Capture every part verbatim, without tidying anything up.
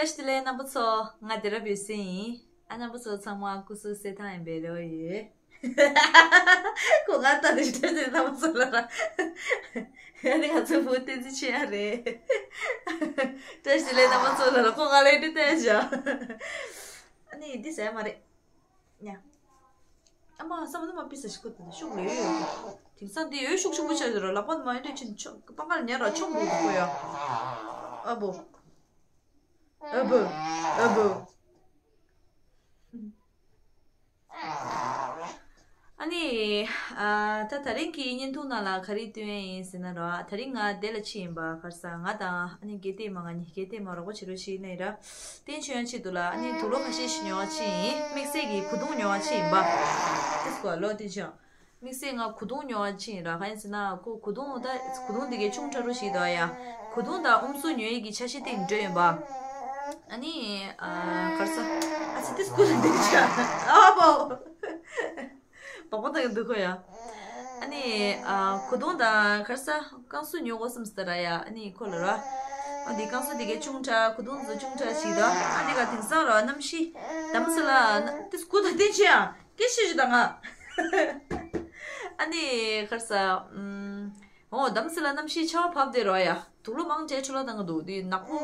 བཀྲ་ཤིས་བདེ་ལེགས་རྣམ་པ་ཚོ། ང་བདེ་རབ་ཡོད་སེ་ཡིན། ཨ། རྣམ་པ་ཚོ་ཚང་མ་སྐུ་གཟུགས་གསལ་ཐང་ཡིན་པའི་རེ་བ་ཡོད། ཁོ་ང་ལྟ་ནས་བཀྲ་ཤིས་བདེ་ལེགས་རྣམ་པ་ཚོ་ལ་ར། ཨ་ནི་ང་ཚོ་བུ་བསྟན་འཛིན་ཆེ་ཡ་རེད། བཀྲ་ཤིས་བདེ་ལེགས་རྣམ་པ་ཚོ་ལ་ར། ཁོ་ང་ལ་འདི་བལྟས་བཞག་ཨ་ནི་འདི་ཟ་ཡ་མ་རེད། ཉ། ཨ་མ་བསམ་བློ་མ་ཕི་ས་ཤི་ཁུ་ཏུ་ཤུགས་ལས་ཡོད་ཡོད། དེང་སང་འདི་ཡོད་ཤུགས་ཤུགས་པོ་ཆགས་ཡོད་ར། ལག་པ་མ་ཡོད་དུས་ཕྱིན་ཆོག་པང་ཁ་ལ་ཉལ་ར་ཆོག་འདུག་ཁོ་ཡ། ཨ་བོ། ཨ་བོ། ཨ་བོ། ཨ་ནི། ཨ། ད་དེ་རིང་གི་བརྙན་ཐུང་ནང་ལ་ག་རེ་སྟོན་ཡ་ཡིན་ཟེར་ན་ར། དེ་རིང་ང་དེ་ལ་ཕྱིན་ཡིན་པ། ག་རེ་ཟ། ང་དང་ཨ་ནི་དགེ་ལྡན་མ། ང་གཉིས་དགེ་ལྡན་མ་རོགས་པ་བྱེད་རོགས་བྱེད་ནས་ར། བསྟན་ཆོས་ཡང་ཆེད་དུ་ལ་ཨ་ནི་དུག་ལོག་ཁ་ཤས་ཤིག་ཉོ་བ་ཕྱིན་ཡིན། དམིགས་བསལ་གྱི་གོས་ཐུང་ཉོ་བ་ཕྱིན་ཡིན་པ། དེ་སྐོར་ལོ་དེ་བྱུང་། དམིགས་བསལ་ང་གོས་ཐུང་ཉོ་བ་ཕྱིན་ཡིན་ར། གང་ཡིན་ཟེར་ན་ཁོ་གོས་ཐུང་ད་གོས་ཐུང་དེ་གའི་ཆུང་དྲགས་རུ་ཞིག་འདུག་ཡ། གོས་ཐུང་དང་ཨམ་སྲུ་ཉོ་ཡི་གི་ཆ་ཤས་སྟེང་འགྲོ་ཡིན་པ། ཨ་ནི། ཨ། ག་རེ་ཟ། ཨ་ཙི། དེ་སྐོར་ལ་འདི་བྱ། ཨ་བོ། བག་པ་བཏང་གི་འདུག་ཁོ་ཡ། ཨ་ནི། ཨ། གོས་ཐུང་དང་ག་རེ་ཟ། བསྐང་གསོ་ཉོ་དགོས་བསམ་སྟེ་ར་ཡ། ཨ་ནི་ཁོ་ལ་ར། ཨ་འདི་བསྐང་གསོ་འདི་གའི་ཆུང་དྲགས། གོས་ཐུང་ཚོ་ཆུང་དྲགས་ཞིག་དང་། ཨ་འདི་ག་དེང་སང་ར་གནམ་གཤིས་དམ་སེ་ལ་ན་དེ་སྐུ་ད་བསྟན་ཆེ་ཡ། སྐད་ཤེས་ཞུ་དང་ང་། ཨ་ནི་ག་རེ་ཟ། ཨུམ། འོ། དམ་སེ་ལ་གནམ་གཤིས་ཆར་པ་བབས་བསྡད་ར་ཡ། དུག་ལོག་མང་ཆེ་འཕྲོ་བརླག་བཏང་གི་འདུག་དེ་ནག་པོ་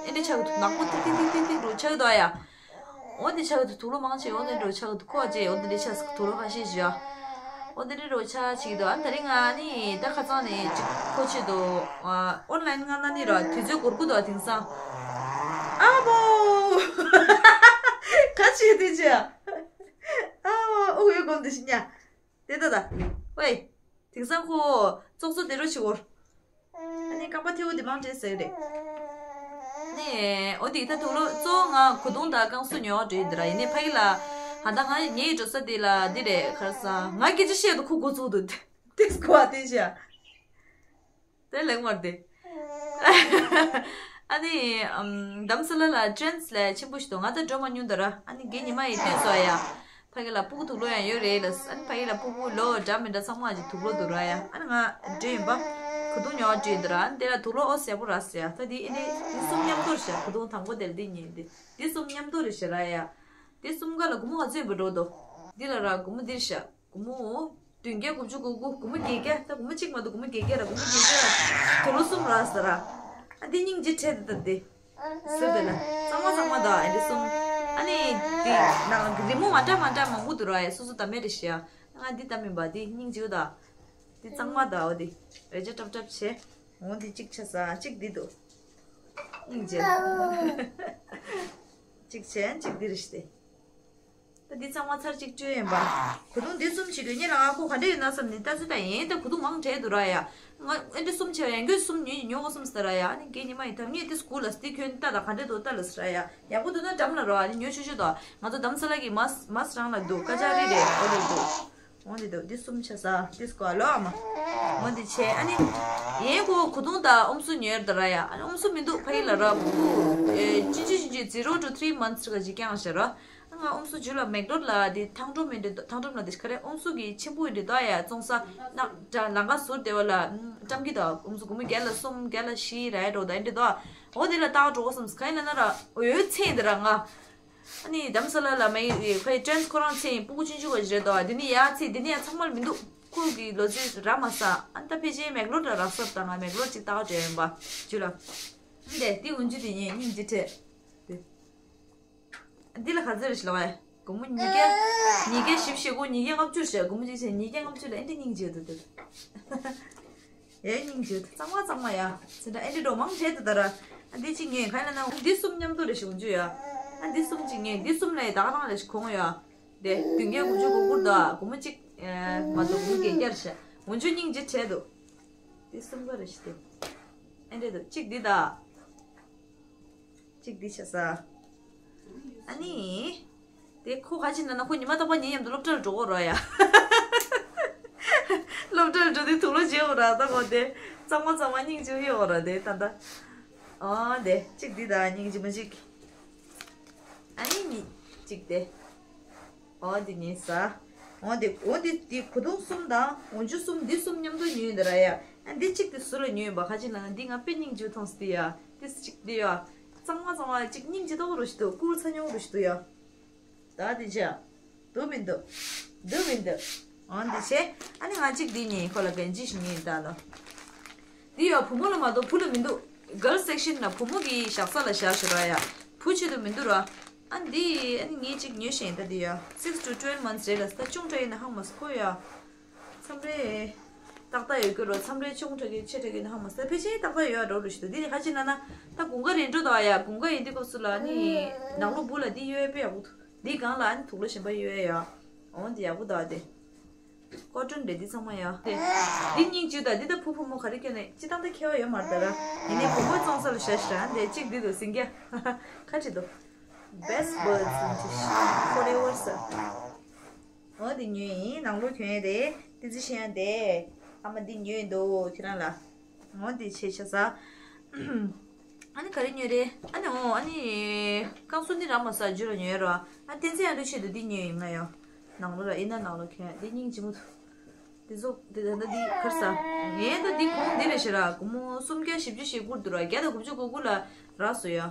ཨེ་འདྲ་ཆགས་ཀྱི་འདུག་ནག་པོ་ཏིག་ཏིག་ཏིག་ཏིག་རུ་ཆགས་ཀྱི་འདུག་ཡ། འོ་དེ་ཆགས་ཀྱི་འདུག་དུག་ལོག་མང་ཆེ་འོ་དེ་འདྲ་ཆགས་ཀྱི་འདུག་ཁོ་ཅེ་འོ་དེ་འདྲ་ཆགས་སི་དུག་ལོག་ཁ་ཤས་ཤིག་ཡ། འོ་དེ་འདྲ་རུ་ཆགས་ཅིག་འདུག་ཨ་ནི་དེ་རིང་ང་ནི་ད་ཁ་སང་ནས་ཅིག་ཁོ་ཆེད་དུ་ཨོན་ལན་ང་ན་ནི་ར་དུས་ཚོད་འགོར་གི་འདུག་དེང་སང་། ཨ་བོ། ག་ཅིག་དེ་ཅི། ཨ་བོ། ཨོ་ཡོད་གོམ་དེ་ཤི་ཉ། དེ་ད་ད། ཝེ། དེང་སང་ཁོ་ཙོག་ཙོག་དེ་རོ་ཆི་བོར། ཨ་ནི་རྐང་པ་ཐེའུ་དེ་མང་དྲན་ཟེར་རེད། ནས་འོ་དེ་ད་དུག་ལོག་གཙོ་བོ་ང་གོས་ཐུང་དང་བསྐང་གསོ་ཉོ་བ་འགྲོ་ཡི་འདི་ར། ཡིན་ནའི་ཕ་གི་ལ་ཧ་ད་ང་ངའི་འགྲོ་ས་དེ་ལ་འདི་རེད། ག་རེ་ཟ། ང་སྐད་ཆ་བཤད་དུ་ཁུ་གོ་ཚུགས་འདུག་དེ་སྐོར་བ་དེ་བཤད། དེ་ལེགས་མར་དེ། ཨ་ནི་ཨམ། དམ་སེ་ལ་ལ་ཊྲེན་སི་ལ་ཆེན་པོ་ཞིག་འདུག་ང་ད་འགྲོ་མ་མྱོང་ད་ར། ཨ་ནི་རྒན་ཉི་མ་ཡིས་བལྟས་སོང་ཡ། ཕ་གི་ལ་སྤུ་གུ་དུག་ལོག་ཡང་ཡོད་རེད་ལ། ཨ་ནི་ཕ་གི་ལ་སྤུ་གུ་ལོ་འདྲ་མི་འདྲ་ཚང་མ་ཅིག་དུག་ལོག་འདུག་ར་ཡ། ཨ་ནི་ང་འདྲེ་ཡིན་པ། གོས་ཐུང་ཉོ་བ་འདྲེ་ཡིན་འདུག་ར། ཨ་ནི་དེ་ལ་དུག་ལོག་ཨོ་གསལ་པོ་ར་ཟེར་ཡ། ད་དེ་ཨེ་འདྲེ་འདི་གསུམ་མཉམ་དུ་རེད་ཤག་གོས་ཐུང་དང་པོ་དེ་ལ་འདི་གཉིས་འདི་འདི་གསུམ་མཉམ་དུ་རེད་ཤག་ར་ཡ། འདི་གསུམ་ཀ་ལ་སྒོར་མོ་ག་ཚོད་ཡིན་པ་འགྲོ་འདུག་འདི་ལ་ར་སྒོར་མོ་འདི་རེད་ཤག་སྒོར་མོ་བདུན་བརྒྱ་དགུ་བཅུ་གོ་དགུ། སྒོར་མོ་བརྒྱད་བརྒྱ། ད་སྒོར་མོ་གཅིག་མ་གཏོགས་སྒོར་མོ་བརྒྱད་བརྒྱ་ར། སྒོར་མོ་བརྒྱད་བརྒྱ་ར། དུག་ལོག་གསུམ་ར་ཟེར་ར། ཨ་འདི་སྙིང་རྗེ་ཁྲལ་དེ་ད་འདི། ཟེར་དེ་ལ་གཙང་མ་གཙང་མ་ད་ཨ་འདི་གསུམ། ཨ་ནི་འདི་ནང་གི་རི་མོ་མ་འདྲ་མ་འདྲ་མང་པོ་འདུག་ར་ཡ། སོ་སོ་ད་མེད་རེད་ཤག་ང་འདི་ད་མིན་པ་འདི་སྙིང་རྗེ་ད། འདི་གཙང་མ་ད། འོ་འདི་རེ་ཅག་ཀྲབ་ཀྲབ་བྱས། འོ་འདི་གཅིག་ཆ་ས་གཅིག་འདི་འདུག་སྙིང་རྗེ། གཅིག་བྱས་གཅིག་འདི་རེད་ཤག་སྟེ། ད་འདི་གཙང་མ་ཚར་གཅིག་སྤྲོད་ཡིན་པ། གོས་ཐུང་འདི་གསུམ་བྱེད་དུས་ཉེ་ལ་ང་ཁོ་ག་འདྲ་ཡོད་ན་བསམ་ནས་ལྟ་ཚུལ་ལྟ་ཡིན། ད་གོས་ཐུང་མང་དྲགས་འདུག་ར་ཡ། ང་ཨེ་འདྲ་གསུམ་བྱས་ཡང་གོས་གསུམ་ཉོས་ཉོ་དགོས་བསམ་ཟེར་ར་ཡ། ཨ་ནི་རྒན་ཉི་མ་ཡིས་ད་ངས་དེ་སྐུ་ལ་སྟེ་ཁྱོད་ལྟ་ད་ག་འདྲ་འདུག་ལྟ་ལ་ཟེར་ར་ཡ། ཡག་པོ་འདུག་ན་འགྲམ་ལ་རོ། ཨ་ནི་ཉོ་ཆོག་ཆོག་ད། ང་ཚོ་དམ་ས་ལ་གི་མཱས་མཱས་རང་ལ་འདུག་ཀ་ཅག་རི་རེད། འོ་དེ་འདུག་འོ་འདི་འདུག་འདི་གསུམ་བྱས་ས། འདི་སྐོར་ལོ་ཨ་མ། འོ་འདི་བྱས། ཨ་ནི་ཡིན་གོ་གོས་ཐུང་དང་ཨམ་སྲུ་ཉོས་ད་ར་ཡ། ཨ་ནི་ཨམ་སྲུ་མི་འདུག་ཕ་གི་ལ་ར། ཕྲུ་གུ་ཨེ་ཅི་ཅི་ཅི་ཅི་zero to three months་ར་ག་ཅིག་བསྐྱངས་ཤག་ར། ང་ཨམ་སྲུ་ཇུ་ལ་མེག་ལོར་ལ་དེ་ཐང་ཀྲོམ་མི་འདྲ་ཐང་ཀྲོམ་ལ་དེ་ག་རེ་ཨམ་སྲུ་གི་ཆེན་པོ་ཡིན་འདྲ་ད་ཡ། བཙོང་ས་ན་ད་ལང་ཀ་ཟུར་དེ་བ་ལ་ཀྲམ་གི་ད་ཨམ་སྲུ་སྒོར་མོ་བརྒྱ་ལ་གསུམ་བརྒྱ་ལ་བཞི་ར་ཡ་འགྲོ་ད་ཡིན་འདྲ་ད། འོ་དེ་ལ་ལྟ་འགྲོ་གོ་བསམ་སི་ག་ཡིན་ལ་ན་ར་འོ་ཡོད་ཚེ་འདི་ར་ང་། ཨ་ནི་དམ་ས་ལ་ལ་མ་ཡི་ཁོའི་ཊྲེན་སི་ཁོ་རང་ཚེ་ཡིན་སྤུ་གུ་ཆུང་ཆུང་བ་ཞིག་རེད་དོ། དེ་ནི་ཡ་ཚེ་འདི་ནི་ཡ་ཚང་མ་ལ་མི་འདུག་ཁོ་གི་ལོ་ཚོད་ར་མ་ས། ཨ་ནི་ད་ཕལ་ཆེར་མེག་ལོར་ལ་རག་ས་ད་ང་མེག་ལོར་ཅིག་ལྟ་ག་འགྲོ་ཡིན་པ་ཇུ་ལ། འདི་འདི་འུན་ཇུ་དེ་ཉིད་སྙིང་རྗེ་ཁྲལ། འདི་ལ་ག་ཚོད་རེད་ཤི་ལོ་ཨེ། སྒོར་མོ་ཉིས་བརྒྱ། ཉིས་བརྒྱ་བཞི་བཅུ་ཞེ་དགུ། ཉིས་བརྒྱ་ལྔ་བཅུ་ཞེ། སྒོར་མོ་གཅིག་བྱས་ཉིས་བརྒྱ་ལྔ་བཅུ་ལ་ཨེ་འདྲ་སྙིང་རྗེ་འདུག་དེ། ཨེ་སྙིང་རྗེ་འདུག་གཙང་མ་གཙང་མ་ཡ། ཚེ་འདྲ་ཨེ་འདྲ་འགྲོ་མང་བྱས་འདུག་ད་ར། ཨ་འདི་གཅིག་ཉོས་ག་ཡིན་ལ་ན་འདི་གསུམ་མཉམ་དུ་རེ་ཞིག་འོང་རྒྱུ་ཡ། ཨ་འདི་གསུམ་གཅིག་ཉོས། འདི་གསུམ་ལ་ཡ་ད་ག་རང་རེ་ཞིག་གོང་ཡ། དེ་བདུན་བརྒྱ་དགུ་བཅུ་གོ་དགུ་རེད་དོ། སྒོར་མོ་གཅིག་ཨེ་མ་གཏོགས་སྒོར་མོ་བརྒྱད་བརྒྱ་རེ་ཤག་འོང་རྒྱུ་སྙིང་རྗེ་བྲལ་འདུག་འདི་གསུམ་ཀ་རེ་ཞིག་དེ། ཨེ་འདྲ་འདུག་གཅིག་འདི་ད། གཅིག་འདི་ཆ་ས། ཨ་ནི། དེ་ཁོ་ག་ཅི་ན་ན་ཁོ་ཉི་མ་རྟག་པར་ངའི་མཉམ་དུ་སློབ་གྲྭར་འགྲོ་གོ་ར་ཡ། སློབ་གྲྭར་འགྲོ་དུས་དུག་ལོག་བརྗེ་གོ་ར་ད་གོ་དེ། གཙང་མ་གཙང་མ་སྙིང་རྗེ་ཡོད་གོ་ར་དེ་ད་ད། ཨོ་དེ་གཅིག་འདི་ད་སྙིང་རྗེ་མོ་གཅིག་ཨ་ནི་གཉིས་གཅིག་དེ། ཨོ་འདི་ཉིས་ས། ཨོ་འདི་ཨོ་འདི་འདི་གོས་ཐུང་གསུམ་དང་འོང་ཆུ་གསུམ་འདི་གསུམ་མཉམ་དུ་ཉོས་ཡིན་ད་ར་ཡ། ཨ་འདི་གཅིག་དེ་ཟུར་ལ་ཉོས་ཡིན་པ། ག་ཅི་ན་ན་འདི་ང་དཔེ་སྙིང་རྗེ་མཐོང་སི་ཡ། འདི་གཅིག་འདི་ཡ། གཙང་མ་གཙང་མ་གཅིག་སྙིང་རྗེ་ཏོག་རུ་ཞིག་འདུག་སྐུལ་ཚ་ཉུང་རུ་ཞིག་འདུག་ཡ། ད་དེ་བྱ། འདུག་མི་འདུག་འདུག་མི་འདུག་འོ་འདི་བྱས། ཨ་ནི་ང་གཅིག་འདི་ཉོས་ཡིན། ཁོ་ལ་གན་ཇི་ཞིག་ཉོས་ཡིན་ད་ལ། འདི་ཡ་བུ་མོ་ལ་མ་གཏོགས་བུ་ལ་མི་འདུག girls section ལ་བུ་མོ་གི་ཞག་ས་ལ་བཞག་ཞོར་ར་ཡ། བུ་ཆེད་དུ་མི་འདུག་ར། ཨ་འདི་ཨ་ནི་ངས་གཅིག་ཉོས་ཤེས་ཡིན་ད་འདི་ཡ། six to twelve months རེད་ལ་ད་ཆུང་དྲགས་ཡིན་ན་ཧང་མ་སོ་ཁོ་ཡ། མཚམས་རེ། ཏག་ཏག་ཡོད་ཀྱི་རོ། མཚམས་རེ་ཆུང་དྲགས་ཀྱི་ཆེ་དྲགས་ཀྱི་ན་ཧ་མ་ས་ཕལ་ཆེར་ཏག་ཏག་ཡོད་རོ་རུ་ཞིག་ཏུ་འདི་ནི་ཁ་ཅིག་ན་ན། ད་དགུན་ཁ་རིང་འགྲོ་དང་ཡ་དགུན་ཁ་ཡིན་དུས་སྐབས་སུ་ལ་ནི། ནང་ལོ་བུ་ལ་འདི་ཡོད་པའི་ཡག་པོ་འདུག་འདི་སྒང་ལ་ནི་དུག་ལོ་གཞན་པ་ཡོད་ཡ། འོ་འདི་ཡག་པོ་འདུག་དེ། ཀོ་ཊོན་རེད་འདི་ཚང་མ་ཡ། དེ། འདི་སྙིང་རྗེ་ད་འདི་ད་ཕུ་ཕུ་མོ་ག་རེ་སྐྱོན་ནས་སྤྱི་བཏང་ད་ཁྱེར་བ་ཡོད་མ་རེད་ད་ར། ཡིན་ནའི་བུ་མོའི་བཙོང་ས་ལ་བཞག་ཤི་ར་འདི་གཅིག་འདི་དུ་སིང་ག་ཁ་ཁྲིད་དོ། Best Buds Forever ཟེར། འོ་འདི་ཉོས་ཡིན། ནང་ལོགས་གྱོན་ཡ་དེ་ཏི་ཙི་ཤེས་ཡ་དེ། ཨ་མ་འདི་ཉོས་འདུག་ཁྱེད་རང་ལ། འོ་འདི་ཆེ་ཆ་ས། ཨ་ནི་ག་རེ་ཉོས་རེད། ཨ་ནི་འོ་ཨ་ནི། རྐང་སོ་འདི་ར་མ་ས་རྒྱུ་ལ་ཉོས་ར། ཨ་བསྟན་འཛིན་ཡང་འདུ་ཆེད་དུ་འདི་ཉོས་ཡིན་ང་ཡ། ནང་ལོགས་ལ་ཨི་ན་ནང་ལོགས་གྱོན་ཡ་འདི་སྙིང་རྗེ་མོ་འདུག་འདི་ཚོ་འདི་ད་ལྟ་འདི་གར་ས། ངས་ད་འདི་གོང་འདི་རེད་ཤེས་ར་སྒོར་མོ་སུམ་བརྒྱ་བཞི་བཅུ་ཞིག་བསྐུར་འདུག་ར་བརྒྱ་དང་དགུ་བཅུ་གོ་དགུ་ལ་རག་སོང་ཡ།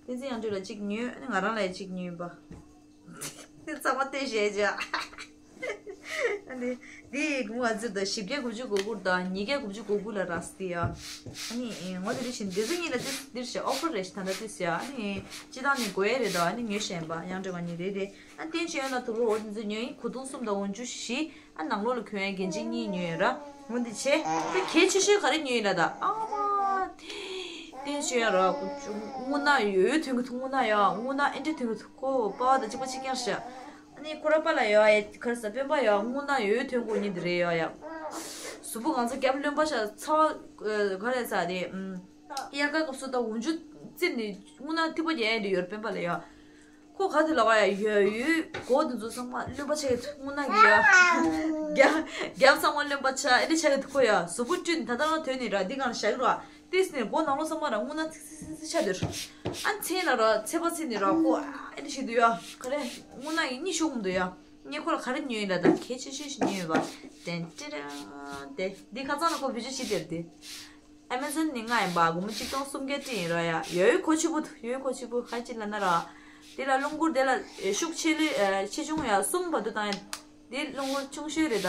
བསྟན་འཛིན་ཡང་འདུ་ལ་གཅིག་ཉོས་ཨ་ནི་ང་རང་ལ་ཡ་གཅིག་ཉོས་པ། དེ་ཚང་མ་བལྟས་བཞག་བྱ། ཨ་ནི། འདི་ཡི་གུང་ང་ཚོར་དང་བཞི་བརྒྱ་དགུ་བཅུ་གོ་དགུ་དང་ཉིས་བརྒྱ་དགུ་བཅུ་གོ་དགུ་ལ་རག་སྟེ་ཡ། ཨ་ནི་ངོ་དེ་རེ་བཞིན་འདི་ཚོ་གཉིས་ལ་ཏིས་འདིར་བྱས་ཨོ་ཕར་རེ་ཞིག་ད་ལྟ་ཏིས་ཡ་ཨ་ནི། སྤྱི་བཏང་ནས་དགོས་ཡ་རེད་དོ་ཨ་ནི་ཉོས་བཞིན་པ་ཡང་འབྲེལ་བ་གཉིས་རེད་རེད། ཨ་བསྟན་ཆོས་ཡོན་ལ་དུག་ལོ་འོ་འདི་ཚོ་ཉོས་ཡིན་གོས་ཐུང་གསུམ་དང་འོ་འཇུ་བཞི། ཨ་ནང་ལོགས་ལ་གྱོན་ཡ་གན་ཇི་གཉིས་ཉོས་ཡོད་ར། འོ་འདི་བྱས། ད་གལ་ཆེ་ཤོས་ག་རེ་ཉོས་ཡིན་ལ་ད། ཨ་མ། བསྟན་ཆོས་ཡོན་ར། དངུལ་ནག་ཡོད་ཡོད་ཐོན་གི་འདུག་དངུལ་ནག་ཡ་དངུལ་ནག་ཨེ་འདྲ་ཐོན་གི་འདུག་ཁོ་པ་བ་དང་གཅིག་པ་གཅིག་རྐྱང་ཤ། ཨ་ནི་ཁོ་ར་པ་ལ་ཡ་ཡ་གར་ས་སྤེན་པ་ཡ་དངུལ་ནག་ཡོད་ཡོད་ཐོན་གོ་ཉིན་དེ་རེད་ཡ་ཡ། གཟུགས་པོ་གང་ཚ་རྒྱབ་རློན་པ་ཤ་ཚ་བ་ག་རེ་ས་དེ། དབྱར་ཁ་སྐབས་སུ་ད་འོ་འཇུ་བཙིར་ནས་དངུལ་ནག་ཐིགས་པ་རྒྱག་ཡ་འདི་ཡོད་ར་སྤེན་པ་ལ་ཡ། ཁོ་ག་དུས་ལ་བ་ཡ་ཡོད་ཡོད་གོ་དེ་ཚོ་ཚང་མ་རློན་པ་ཆགས་ཀྱི་འདུག་དངུལ་ནག་གི་ཡ། རྒྱབ་རྒྱབ་ཚང་མ་རློན་པ་ཆགས་ཨེ་འདྲ་ཆགས་ཀྱི་འདུག་ཁོ་ཡ་གཟུགས་པོ་བཀྲུས་ནས་ད་ལྟ་རང་དོན་ནས་ར་འདི་གང་ལ་བཞག་གི་ར། ཏིས་ནས་མགོ་ནང་ལོགས་ཚང་མ་ར་དངུལ་ནག་ཚིག་ཚིག་ཚིག་ཚིག་ཆགས་འདུག་ཨ་མཚན་ལ་ར་ཚེ་པ་ཚེ་ནས་ར་ཁོ་ཨེ་འདྲ་ཞིག་འདུག་ཡ་ག་རེ་དངུལ་ནག་གི་གཉིད་ཤོག་གི་འདུག་ཡ། ངས་ཁོ་ལ་ག་རེ་ཉོས་ཡིན་ལ་ད་གལ་ཆེ་ཤོས་ཤིག་ཉོས་ཡོད་པ། ཏན་ཏི་རང་། དེ་འདི་ཁ་སང་ལ་ཁོ་བེད་སྤྱོད་བྱེད་དེར་དེ། ཨ་མེ་ཟོན་ནི་ང་ཡིན་པ་སྒོར་མོ་གཅིག་སྟོང་སུམ་བརྒྱ་སྤྲད་ཡིན་ར་ཡ་ཡོད་གོ་ཆེ་པོ་ཡོད་གོ་ཆེ་པོ་ཁ་ཅིག་ལ་ན་ར། དེ་ལ་རླུང་སྒུར་དེ་ལ་ཤུགས་ཆེ་ལོས་ཆེ་ཆུང་ཡ་གསུམ་བར་དུ་བཏང་ཡ། དེ་རླུང་སྒུར་ཆུང་ཤོས་རེད་ད།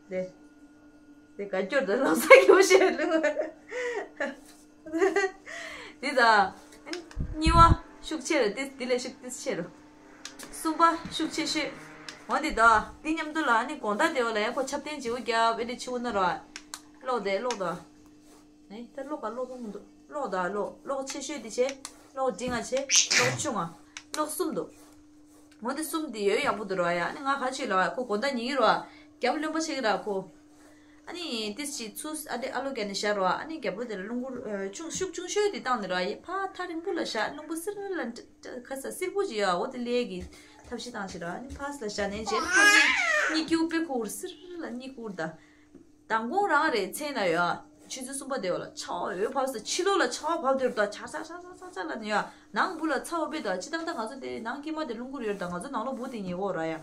དེ། དེ་ག་སྐྱོར་དུ་ལོ་ས་སྐྱོ་ཤོས་རླུང་སྒུར། དེ་ད། གཉིས་པ་ཤུགས་ཆེ་རེད་དེ་དེ་ལས་ཤུགས་དེ་ཆེ་རུ། གསུམ་པ་ཤུགས་ཆེ་ཤོས། འོ་འདི་ད་འདི་མཉམ་དུ་ལ་ནི་དགོང་དག་དེ་བ་ལ་ཡང་ཁོ་ཆབ་རྟེན་བྱེའུ་རྒྱབ་ཨེ་འདྲ་ཆེ་བོ་ན་ར། ཀློག་དེ་ཀློག་ད། ཨེ་ད་ཀློག་ག་ཀློག་ཐུབ་མི་འདུག་ཀློག་ད་ཀློག་ཀློག་ཆེ་ཤོས་འདི་བྱས་ཀློག་འབྲིང་ང་བྱས་ཀློག་ཆུང་ང་ཀློག་གསུམ་འདུག་འོ་འདི་གསུམ་འདི་ཡོད་ཡག་པོ་འདུག་ར་ཡ་ནི་ང་ག་ཆེ་ལ་ཁོ་དགོང་དག་ཉིན་གི་ར་རྒྱབ་རློན་པ་ཆེ་གི་ར་ཁོ། ཨ་ནི་ཏིས་ཅི་ཚུ་ཨ་དེ་ཨ་ལོ་ག་ནས་བཞག་རོགས། ཨ་ནི་རྒྱབ་ལོ་དེ་ལ་རླུང་བུ་ཆུང་ཤུགས་ཆུང་ཤོས་དེ་བཏང་ནས་རོགས། ཡེ་ཕ་ཐག་རིང་པོ་ལ་བཞག་རླུང་བུ་སིར་ལ་ཁ་ས་སིར་པོ་ཅིག་ཡོད་འོ་དེ་ལས་ཀྱི་ཐབས་ཤེས་བཏང་ཞིག་རོགས། ཨ་ནི་ཕ་སི་ལ་བཞག་ནས་རྗེས་ལ་ཕ་གི་གཉིད་ཁྱིའུ་དཔེ་ཁུར་སིར་ལ་གཉིད་ཁུར་ད། མདང་དགོང་རང་རེད་མཚན་ན་ཡོད་ཆུ་ཚོད་གསུམ་པ་དེ་འོ་ལ་ཆར་པ་འོད་ཕབ་ས་ཕྱི་ལོགས་ལ་ཆར་པ་བབས་དེ་རུ་ད་ཆར་ཆར་ཆར་ཆར་ཆར་ལ་ནི་ཡོད། ནང་སྦུག་ལ་ཚ་བ་དཔེ་དང་སྤྱི་བཏང་ད་ང་ཚོ་དེ་ནང་དཀྱིལ་མ་དེ་རླུང་སྒུར་ཡོད་དང་ང་ཚོ་ནང་ལོགས་སྦུག་དེ་ཉེ་བོ་ར་ཡ།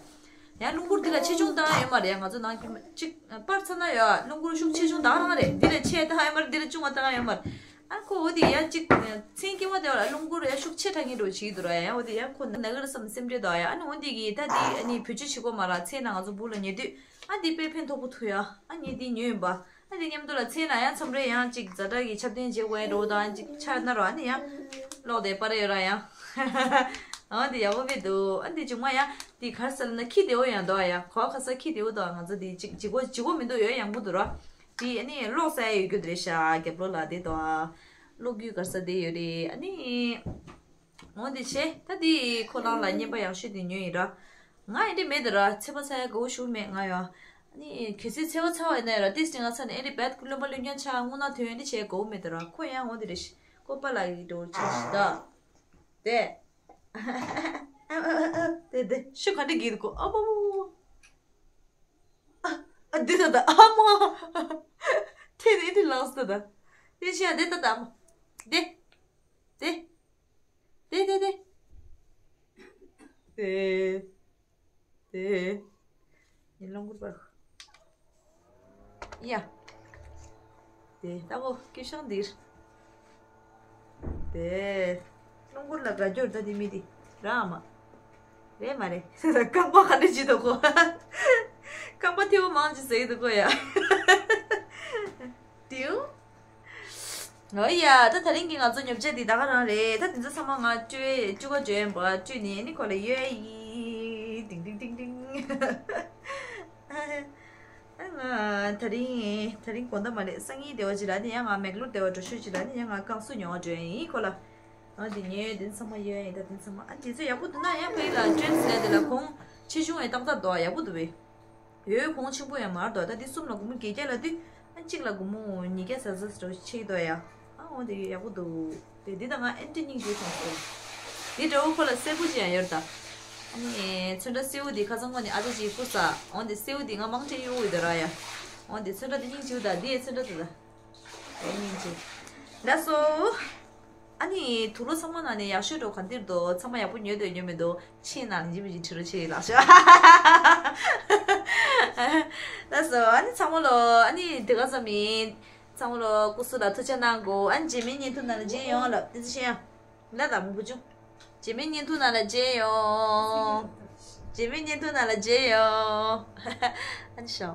ཡང་རླུང་སྒུར་དེ་ལ་ཆེ་ཆུང་བཏང་ཡོད་མ་རེད་ཡ། ང་ཚོ་ནང་དཀྱིལ་མ་གཅིག་པར་ཚ་ན་ཡ་རླུང་སྒུར་ཤུགས་ཆེ་ཆུང་བཏང་རང་རེད། འདི་ལ་ཆེ་བཏང་ཡོད་མ་རེད། འདི་ལ་ཆུང་བ་བཏང་ཡོད་མ་རེད། ཨ་ཁོ་འོ་དེ་ཡ་གཅིག་མཚན་དཀྱིལ་མ་དེ་བ་ལ་རླུང་སྒུར་ཡ་ཤུགས་ཆེ་དྲགས་ངེས་འགྲོ་བྱེད་ཀྱི་འདུག་ར་ཡ། འོ་དེ་ཡ་ཁོ་ན་གི་ར་བསམ་སེམས་ཁྲལ་དང་ཡ། ཨ་ནི་འོ་དེ་གི་ད་དེ་ཨ་ནི་བེད་སྤྱོད་བྱེད་དགོས་མ་ར་མཚན་ན་ང་ཚོ་སྦུག་ལ་ཉལ་དུས། ཨ་འདི་དཔེ་ཕན་ཐོགས་པོ་ཐུག་ཡ། ཨ་ངས་འདི་ཉོས་ཡིན་པ། ཨ་འདི་མཉམ་དུ་ལ་མཚན་ན་ཡང་མཚམས་རེ་ཡང་ཅིག་ཛ་དྲག་གི་ཆབ་རྟེན་བྱེད་དགོས་ཡ་འགྲོ་དང་ཅིག་ཆགས་ན་རོ། ཨ་ནི་ཡང་ཀློག་དེ་པར་ཡོད་ར་ཡང་། ཨ་འདི་ཡག་པོ་མི་འདུག་ཨ་འདི་ཅུང་མ་ཡང་འདི་གར་ས་ལ་ན་ཁྱི་དེ་བོ་ཡང་འདུག་ཨ་ཡ། གོ་ཁ་ས་ཁྱི་དེ་བོ་འདུག་ཨ། ང་ཚོ་འདི་ཅིག་ལྗིད་ཁོག་ལྗིད་ཁོག་མི་འདུག་ཡོད་ཡང་པོ་འདུག་ར། འདི་ཨ་ནི་ཀློག་ས་ཡ་ཡོད་རྒྱུ་དེ་རེད་ཤག་རྒྱབ་ལོགས་ལ་དེ་འདུག་ཨ། ཀློག་རྒྱུ་གར་ས་དེ་ཡོད་རེད་ཨ་ནི། འོ་འདི་བྱས་ད་འདི་ཁོ་རང་ལ་རྔན་པ་ཡག་ཤོས་དེ་ཉོས་ཡིན་ར། ང་ཨེ་འདྲ་མེད་དེ་ར་ཚེ་པ་ཚ་ཡ་དགའ་བོ་ཞུ་མེད་ང་ཡ། ཨ་ནི་གལ་སྲིད་ཚེ་པ་ཚ་བ་ཡིན་ན་ཡ་ར་ཏིས་ཏི་ང་ཚ་ནས་ཨེ་འདྲ་བད་ཀུ་རློན་པ་རློན་རྐྱང་ཆགས་རྔུལ་ནག་ཐོན་ཨེ་འདྲ་བྱས་དགའ་བོ་མེད་དེ་ར། ཁོ་ཡང་འོ་འདི་རེད་ཤི་ཁོ་པ་ལགས་ཡིན་འགྲོ་ཆགས་ཤི་ད། དེ། དེ་དེ་ཤུ་ག་འདྲ་གིས་གོ་ཨ་པ་པ་པ། ཨ་འདི་ད་ད་ཨ་མ། དེ་དེ་དེ་ལགས་ད་ད། དེ་ཤི་ཡ་དེ་ད་ད་ཨ་མ། དེ། དེ། དེ་དེ་དེ། དེ། དེ། ཉི་ལོང་གུར་པར། ཡ། དེ་ད་གོ་སྐྱེ་ཤང་འདིར། དེ། རླུང་འཁོར་ལ་དགའ་སྐྱོར་ད་དེ་མི་དེ་རང་མ། རེད་མ་རེད། རྐང་པ་ག་འདྲ་བྱེད་འདུག་གོ། རྐང་པ་ཐེའུ་མང་ཅིག་ཟེར་གྱི་འདུག་གོ་ཡ། དེའུ། ཨོ་ཡ། ད་དེ་རིང་གི་ང་ཚོ་ཉོ་ཆ་འདི་ད་ག་རང་རེད། ད་དེ་ཚོ་ཚང་མ་ང་སྤྲོད་སྤྲོད་ག་འཇོན་པ་སྤྲོད་ནས་ནི་ཁོ་ལ་ཡོད་ཡི། ཏིང་ཏིང་ཏིང་ཏིང་། ཨ་ང་དེ་རིང་དེ་རིང་དགོང་དག་མ་རེད། སང་ཉིན་དེ་བ་ཅི་ལ་ནི་ཡང་ང་མེག་ལོར་དེ་བ་འགྲོ་ཤོད་ཅི་ལ་ནི་ཡང་ང་རྐང་སུ་ཉོ་བ་འགྲོ་ཡིན་ཁོ་ལ། ཨ་འདི་ཉོས་འདི་ཚང་མ་ཡོད་ཡིན། ད་འདི་ཚང་མ་ཨ་འདི་ཚོ་ཡག་པོ་འདུག་ན་ཡང་ཕ་ཡི་ལ་ཊྲེན་སི་ལེ་དེ་ལ་གོང་ཆེ་ཆུང་ཡང་ཏག་ཏག་འདུག་ཡག་པོ་འདུག་བས། ཡོད་གོང་ཆེན་པོ་ཡང་མར་འདུག་ད་འདི་གསུམ་ལ་སྒོར་མོ་བརྒྱད་བརྒྱ་ལ་དུས་ཨ་གཅིག་ལ་སྒོར་མོ་ཉིས་བརྒྱ་ཟ་ཟ་ཟ་ཆེ་འདུག་ཡ། ཨ་འོ་འདི་ཡག་པོ་འདུག་དེ་འདི་ད་ང་ཨེན་ཏི་སྙིང་རྗེ་མཐོང་སོང་། འདི་འདྲ་བོ་ཁོ་ལ་སེར་པོ་ཅི་ཡང་ཡོད་ད། ཨ་ནི་ཚོན་ཁྲ་སེར་པོ་འདི་ཁ་སང་ངོ་ནས་ཨ་ཅག་ཅིག་བསྐུར་ས། འོ་འདི་སེར་པོ་འདི་ང་མང་ཆེ་གཡུག་ཡོད་ད་ར་ཡ། འོ་འདི་ཚོན་ཁྲ་འདི་སྙིང་རྗེ་ད། འདི་ཡའི་ཚོན་ཁྲ་འདི་ད། ཨེ་སྙིང་རྗེ། ལགས་སོ། ཨ་ནི་དུག་ལོག་ཚང་མ་ནང་ནས་ཡག་ཤོས་འགྲོ་ག་འདིར་འདུག་ཚང་མ་ཡག་པོ་ཉོས་འདུག་ཉོས་མི་འདུག་ཆེས་ནང་ལ་འཇིབ་འཇིབ་བྲིས་རོགས་བྱེད་ལགས་ཤོ། ལགས་སོ། ཨ་ནི་ཚང་མ་ལོ། ཨ་ནི་དེ་ག་ཙམ་ཡིན། ཚང་མ་ལོ་སྐུ་གཟུགས་ལ་ཐུགས་ཅག་གནང་དགོས། ཨ་ནི་རྗེས་མའི་བརྙན་ཐུང་ནང་ལ་མཇལ་ཡོང་། ལབ་དེ་ཚོ་ཤེས་ཡ། ལ་དྭགས་མོ་བུ་ཆུང་། རྗེས་མའི་བརྙན་ཐུང་ནང་ལ་མཇལ་ཡོང་། རྗེས་མའི་བརྙན་ཐུང་ནང་ལ་མཇལ་ཡོང་། ཨ་ནི་ཤོ།